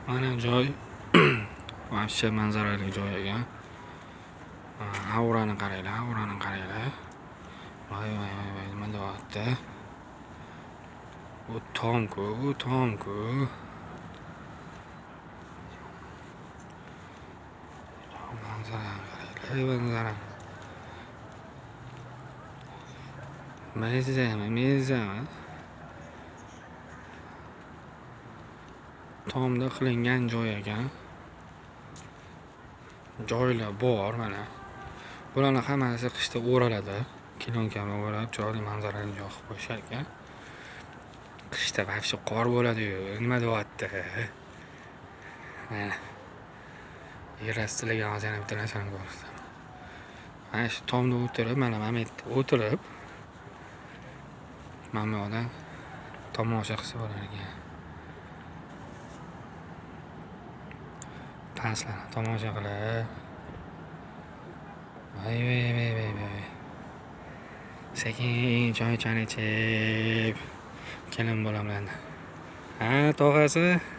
Mana joy вообще manzarali joy ekan. Aurani qaranglar, aurani qaranglar. Voy voy voy voy, nima deyapti? Bu tom-ku, bu tom-ku. Manzarani qaranglar, manzarani. Mazami, mazami. Tomda qilingan joy ekan. Joylar bor mana. Bularni hammasi qishda o'raladi. Kilonka bilan o'rab, chiroyli manzarali joy qilib qo'yishar ekan. Qishda вообще qor bo'ladi-yu, nima deyapti? Mana. Yerastiligi hozir yana bitta narsani ko'rsataman. Mana shu tomda o'tirib, mana bu yerda o'tirib, mana bu yoqdan tomosha qilsa bo'lar ekan. Pastlarni tomosha qilib. Voy voy voy voy voy. Sekin choy-choyni ichib, kelin bolam bilan. Ha, tog'asi.